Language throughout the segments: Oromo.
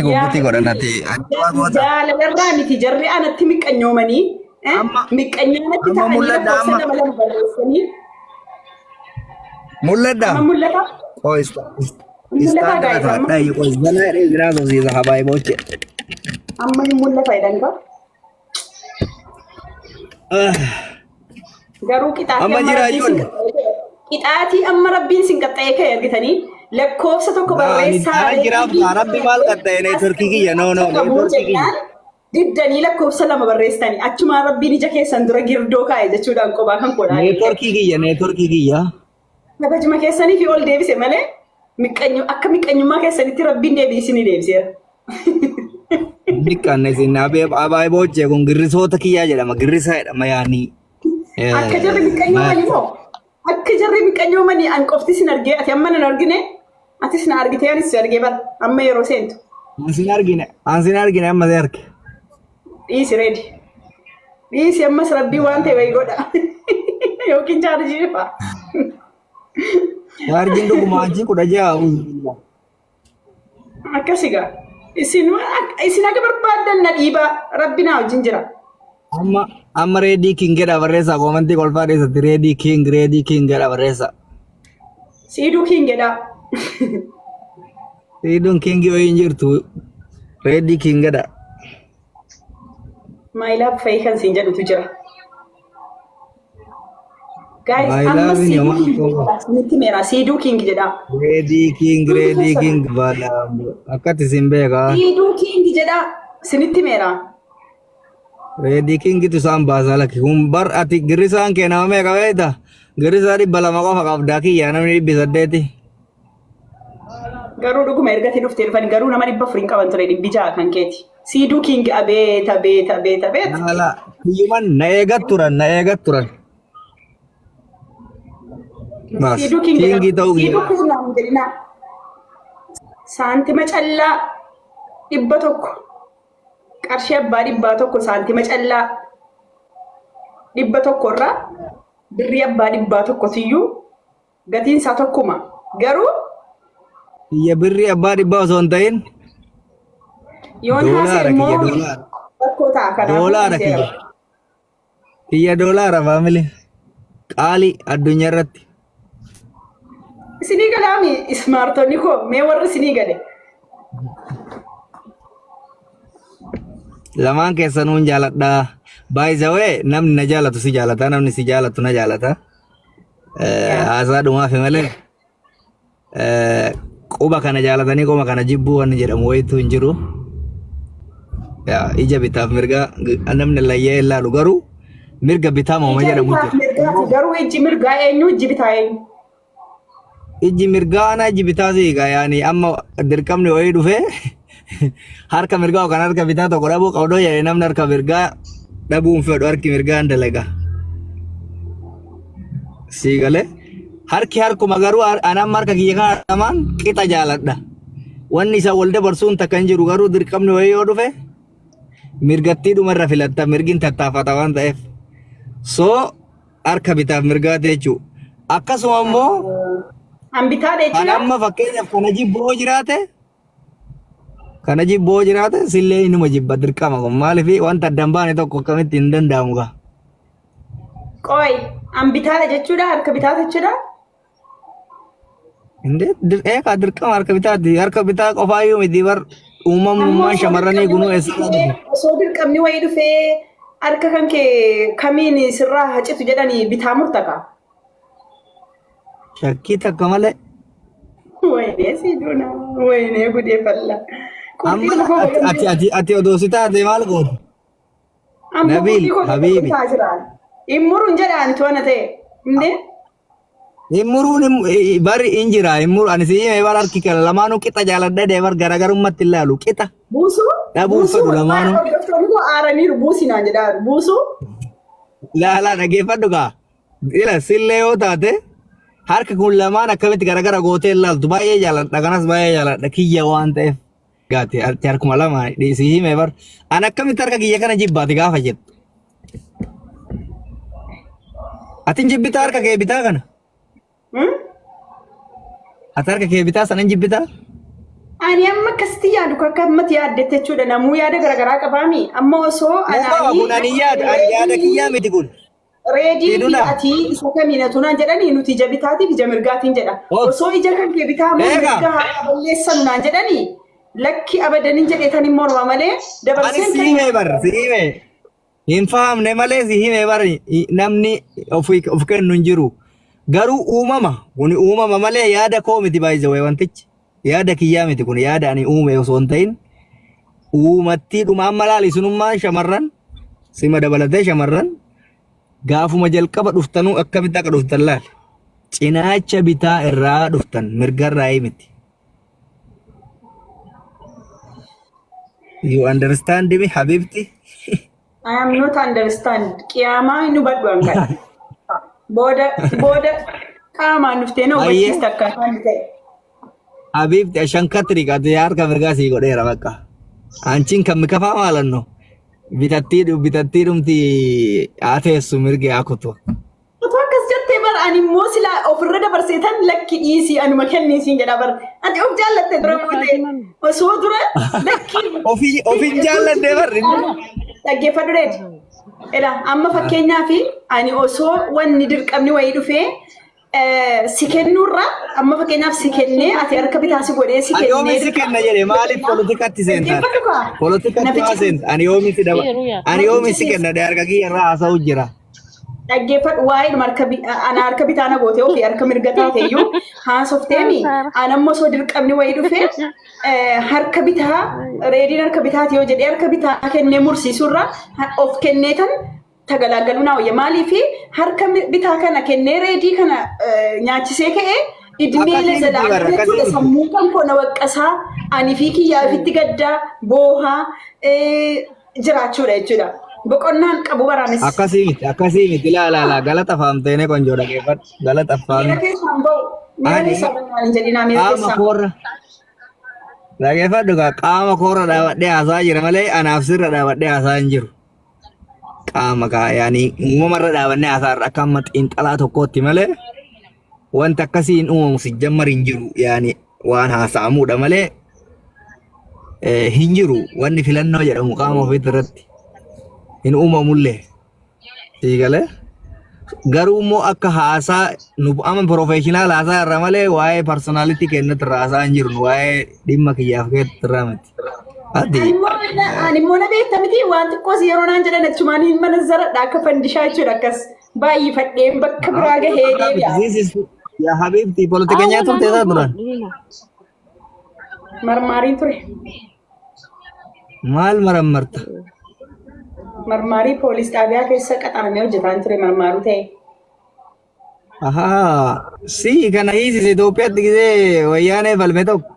Gubbuti godhan ati ati waa goota. Jaalalarraa miti jarri anatti miqqanyoomanii Amma miqqanyaa natti amma ta'anii mul'adha lakkoofsa amma lama lama barreessanii mul'adha. amma mul'ata Qoy mul'ata istaandara gaa'is amma taadha qoy ganaa jedhee jiraa sosiisa habaayee booche. amma hin mul'ata jedhan gaa garuu qixaatii Amma amma jira rabbiin sin ijoollee. qaxxa'ee ka'e qixaatii amma rabbiin sin qaxxa'ee ka'e argitanii lakkoofsa tokko Ani barreessaa ana jiraaf reetii kaa rabbi maal qaxxa'e neetworkii kiyya no no qabuu neetworkii kiyya. jennaan diddanii lakkoofsa lama barreessitanii achumaan rabbiin ija keessan dura girdoo kaa'e jechuudhaan qophaa kan godhaa Neetworkii kiyya neetworkii kiyya. Kabajuma keessanii fi ol deebise malee miqqanyu akka miqqanyummaa keessanitti rabbiin deebii isinii deebiseera. Miqqanne isin abaayee boochee kun girrisoota kiyyaa jedhama girrisaa jedhama yaanii. Akka jarri miqqanyoomanii moo? Akka jarri miqqanyoomanii an qofti sin argee ati amma nan argine atis na argitee anis si argee bara amma yeroo seentu. Ansin argine ansin argine amma si arge. Dhiisi reedi. Dhiisi ammas rabbii waan ta'e wayii godha. Yookiin chaarjii fa'a. Chaarjiin dhuguma achi 16. Akkasi gaa. Isin isin akka barbaaddan na dhiibaa rabbi naa wajjin jira. Amma amma reedii king jedha barreessaa koomantii kolfaa dhiisatti reedii king reedii king jedha barreessaa. Siiduu king jedhaa. Siiduun king wayii hin jirtu reedii king jedha. My love fa'i kan siin jedhutu jira. Guys, My amma love ni Siiduu homaa King qaba. jedhaa. Isinitti meera Siiduu King jedhaa. Reedii king Hundi reedii keessan king baala akkatti isin beekaa. Siiduu King jedhaa. Isinitti meera. Reedii kingitu isaan baasaa lakki kun bar ati girrisaan kee nama meeqa beekta? Girrisaa 200 qofa qabdaa kiyyaa namni 800. Garuu dhuguma erga ati dhuftee dhufan garuu nama 400 hin qaban ture 600 kan keeti. Siiduu King abeet abeet abeet abeet. Laala kiyyuman na eegat turan na eegat turan. Baas Siiduu King kingii jedhama. ta'uu Siiduu kiyya. King naan jedhinaa. Saantima callaa 100 qarshii abbaa 100 saantima callaa 100 irraa birrii abbaa 100tiyyuu gatiin isaa tokkuma. Garuu Kiyya birrii abbaa dhibbaa osoo hin ta'in yoon haasa'e doolaara kiyya immoo doolaara. rakkoo ta'a kanaafuu Doolaara dhiiseera. kiyya. Kiyya doolaara faamili. Qaalii addunyaa irratti. Isinii galaami ismaartonni koo mee warri isinii gale. Lamaan keessanuu hin jaaladha. By the way namni na jaalatu si jaalata namni si jaalatu na jaalata. Haasaa dhumaafi malee quba kana jaalatanii quba kana jibbuu wanni jedhamu wayitu hin jiru. Yaa, Ija bitaaf mirgaa namni layyee hin laalu garuu mirga bitaa mooma Ija jedhamu bitaaf jira. mirgaati garuu ijji mirgaa eenyu ijji bitaa eenyu? Ijji mirgaa ana ijji bitaa siiqa yaani amma dirqamni wayii dhufee harka mirgaa yookaan harka bitaa tokko dhabuu qabdoo jedhe namni harka mirgaa dhabuu hin fedhu harki mirgaa hin dalaga. Sii galee harki harkuma garuu an amma harka kiyya kana lamaan qixa jaaladha. Wanni isa wal dabarsuun takka hin jiru garuu dirqamni wayii yoo dhufe mirgattii dhuma irra filatta mirgin tattaafata waan ta'eef. So harka bitaaf mirgaati jechuudha. Akkasuma immoo An bitaadha kan jechuudha. amma fakkeenyaaf kana jibboo jiraate kana jibboo jiraate sillee inuma jibba dirqama kun maaliif wanta adda hin baane tokko akkamitti hin danda'amu gaa. Qoy an bitaadha jechuudha harka bitaa jechuudha. Indee eegaa dirqama harka bitaati harka bitaa qofaayyuu miti bar Amma uumamummaan osoo shamarranii dirqamni kunuu wayii eessa dhufee osoo dirqamni wayii dhufee harka kan kee kamiin sirraa hacitu jedhanii bitaa murtaka. Shakkii takka malee. Waynee sii duuna waynee gudee falla. Amma Qurxiin koo ati ati ati ati odoo si taate maal goota? amma Nabiil qurxii koo Habiibi. bitaa jiraan. Hin muruun jedhaan toona ta'e. Indee Hin muruun bari hin jira hin muru ani si hime bar harki kana lamaanuu qixa jaaladha dee bar garaagarummaatti hin laalu qixa buusuu dhabuu buusuu fedhu lamaanuu. hordoftoonni koo aaraniiru buusi naan jedhaa jiru buusuu. Laalaa dhageeffadhu kaa. Ila sillee yoo taate harka kun lamaan akkamitti garagara gootee hin laaltu baay'ee jaaladha kanas baay'ee jaaladha kiyya waan ta'eef. Gaati ati harkuma lama si hime bar an akkamitti harka kiyya kana jibbaati gaafa jettu. Ati hin jibbitaa harka kee bitaa kana? Hmm? Ati harka kee bitaa sana hin jibbitaa? Ani amma akkasitti yaadu akka ammatti yaaddetti jechuudha. Namuu yaada garaagaraa qabaami. Amma osoo Uumama kun ani yaada ani yaada kiyyaa miti kun. Reedii fi Siduna. ati isa kamiin atu naan jedhanii nuti ija bitaatiif ija mirgaatiin jedha. Oh. Osoo ija kan kee bitaa immoo Eega. mirga haa balleessan naan jedhanii lakki abadaniin jedhee tan immoo morma malee Ani dabarseen si himee bar si himee. Hin fahamne malee si himee bar namni of kennu hin jiru. Garuu uumama kun uumama malee yaada koo miti baay'ee wantichi. Yaada kiyyaa miti kun yaada ani uume osoo hin ta'in uumattii dhuma amma laali sunummaan shamarran sima dabalatee shamarran gaafuma jalqaba dhuftanuu akkamitti akka dhuftan laali. Cinaacha bitaa irraa dhuftan mirgarraa miti. You understand me habibti? I am not understand. Qiyaamaa hin hubadhu an kana. Booda booda qaamaan dhuftee na Ayyee. hubachiista akkaataa inni ta'e. Habibti ashankatri qate harka mirgaa sii godheera bakka. Anchiin kan mikafaa maalanno. Bitattii bitattii dhumti haa teessu mirgi haa kutu. Otoo akkas jettee bar ani immoo silaa ofirra dabarseetan lakki dhiisii anuma kennii siin jedha bar. Ati of jaallatte dura mootee osoo dura lakki. Ofii ofiin jaalladhee barri. Dhaggeeffadhu reedi. Edha amma fakkeenyaaf ani osoo wanni dirqamni wayii dhufee si kennuurra amma fakkeenyaaf si kennee ati harka bitaa si godhee si Ani yoomiin kennee si kenna jedhe maaliif politikatti seentaan? Dhaggeeffadhu kaa. Politikatti waa seenta. Ani yoomiin si daba. Ani yoomiin si kenna dhe harka kiyya irraa haasa'u jira. Dhaggeeffadhu waa'ee harka ana harka bitaa na goote ofii harka mirga taate iyyuu haasofteemi ana ammoo osoo dirqamni wayii dhufe harka bitaa reediin harka bitaati yoo jedhee harka bitaa kennee mursiisurra of kennee tan tagalaagaluu naa wayya maaliif harka bitaa kana kennee reedii kana nyaachisee ka'ee idmee Akkasii miti zalaa bara, akkasii jechuudha miti. sammuu kan koo na waqqasaa ani fi kiyyaa ofitti gaddaa boohaa jiraachuudha jechuudha. Boqonnaan qabu baraanis. Akkasii miti akkasii miti laa laa laa galata faamteenee konjoo dhaggeeffadhu galata Miira faamte. keessaan ba'u. Miira Ani keessaan ba'u waan hin jedhinaa miira qaama keessaan. koorra dhaggeeffadhu kaa qaama koorra dhaabadhee haasaa jira malee anaaf sirra dhaabadhee haasaa hin jiru. Qaama kaa yaani uumamarra dhaabannee haasaa irra akka amma xiinxalaa tokkootti malee wanta akkasii hin uumamu si jammar hin jiru yaani waan haasa'amuudha malee hin jiru wanni filannoo jedhamu qaama ofiitti irratti hin uumamullee sii galee garuu immoo akka haasaa nu amma professional haasaa irra malee waa'ee personality keenyatti irra haasaa hin jiru nu waa'ee dhimma kiyyaaf keetti irraa miti. Ati Ani immoo na beekta miti waan xiqqoos yeroo naan jedhan achumaan hin manazzaradha akka fandishaa jechuudha akkas baay'ifadheen bakka biraa gahee deebi'a. This is yaa habibti politikenya turte isaa duraan. Marmaariin ture. Maal marammarta? Marmaarii poolis xaabiyaa keessa qaxaramee hojjetaan ture marmaaruu ta'e. Ahaa, si kana hiisise Itoophiyaatti gisee wayyaanee falme tokko.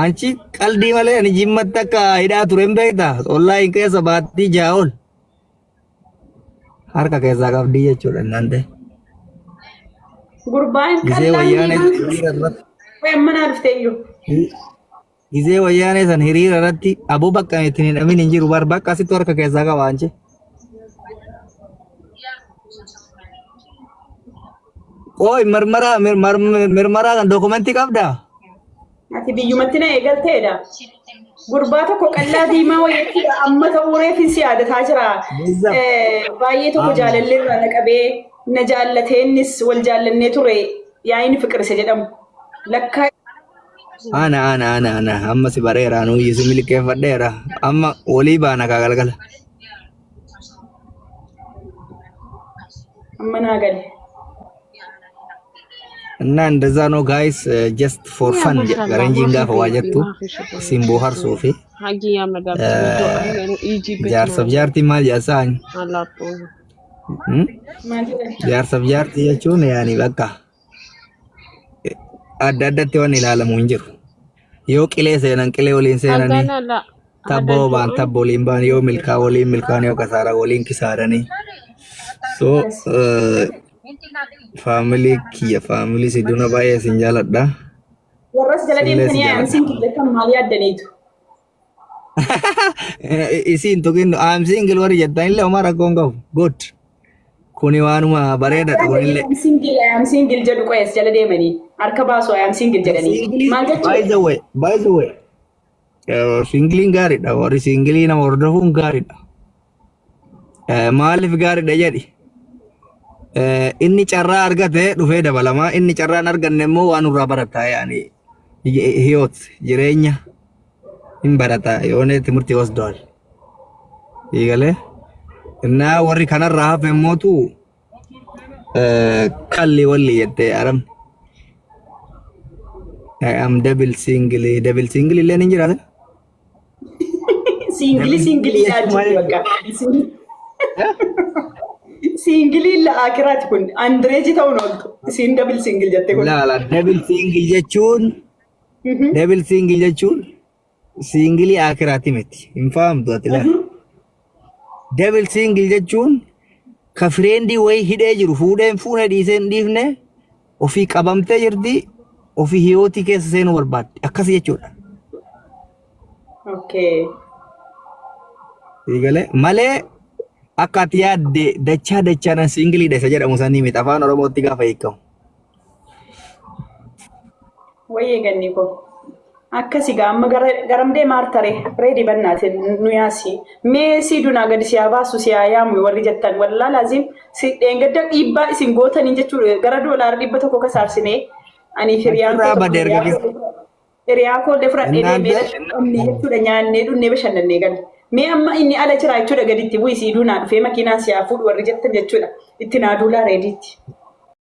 Anchi qaldii malee ani jimmatti akka hidhaa ture hin beektaa? Ollaa hin keessa baattii ja'a ol. Harka keessaa qabdii jechuudha innaan ta'e. Gurbaan Gisee qal'aan wayyaanee diimaan hiriira irratti. Wayi amma naa dhufte iyyuu. Gisee wayyaanee san hiriira irratti aboo bakka ittiin hidhamin hin jiru bar bakka asitti harka keessaa qaba anchi. Qooy mirmaraa mirmaraa kan dookumentii qabdaa? Ati biyyumatti na eegalteedha. Gurbaa tokko qal'aa diimaa wayiittidha. Amma ta'uu reefin si yaadataa jira. Beezza. Baay'ee tokko jaalallee irraa na qabee na jaallatee innis wal jaallannee ture yaa'in fiqir isa jedhamu. Lakkaa Ana ana ana ana amma si bareera nuyi si milkeeffadheera amma walii baana kaa galgala. Amma naa gale. እና እንደዛ ነው guys just for fun faranjiin gaafa waa jettu isin bohaarsuu fi jaarsaaf jaartii maal jedhasaan Maal jedhan? Jaarsaaf jaartii jechuun yaani bakka adda addatti waan ilaalamu hin jiru. Yoo qilee seenan qilee waliin seenanii tabba ba'an tabba waliin ba'an yoo milkaa waliin milkaan yoo kasaaraa waliin kisaaranii. So family kiyya family Siduna baay'ee isin jaaladha. Warras jala Sillee si deemtanii jaaladha. I'm single jettan maal yaaddaniitu? Isiin tuqin I'm single warri jettan illee homaa rakkoon qabu. Good. Kuni waanuma bareedaadha kunillee. I'm single, I'm single jedhu qo'ees jala deemanii. Harka baasu "I am single" jedhanii. Maal By jechuudha? the way, by the way, singleiin gaariidha. Warri single nama hordofuun gaariidha. Maaliif gaariidha jedhi? Inni carraa argate dhufee dabalamaa, inni carraa hin arganne immoo waan irraa barataa, yaani hiyoot jireenya hin barata yoone ትምህርት ይወስደዋል። ይገለ እና warri kanarraa hafe immootu kalli walli jette aramni. I am double single, double single illee ni jiraata. Single single jechuudha bakka. Single la'aa kiraati kun underage ta'uun ooltu. Isiin double single jette kun. Laala, double single jechuun, double single jechuun single akiraati miti. Hin fahamtu ati laala. Double single jechuun ka friend wayii hidhee jiru, fuudhee hin fuune, dhiisee hin dhiifne, ofii qabamtee jirti, ofii hiyootii keessa seenuu barbaadde akkas jechuudha. Eegalee malee akka ati yaadde dachaa dachaan singleiidha isa jedhamu sanii miti afaan Oromootti gaafa hiikamu. Wayyee ganni koo. Akkasi gaa, amma garam deemaa hartare reedi bannaate nu yaasi. Mee si dunaa gadi si haa baasu, si haa yaamu warri jettan, wallaa laazim si dheengadda dhiibbaa isin gootanii jechuudha, gara $100 kasaarsinee ani hiriyaan koo Achirraa tokko badee erga hiriyaa koo illee fudhadhee deemee Innaante dhumne jechuudha, nyaannee dhunnee bashannannee galle. Mee amma inni ala jira jechuudha, gaditti bu'i, si dunaa dhufee makiinaan si haa fuudhu warri jettan jechuudha. Itti naa duulaa reediitti.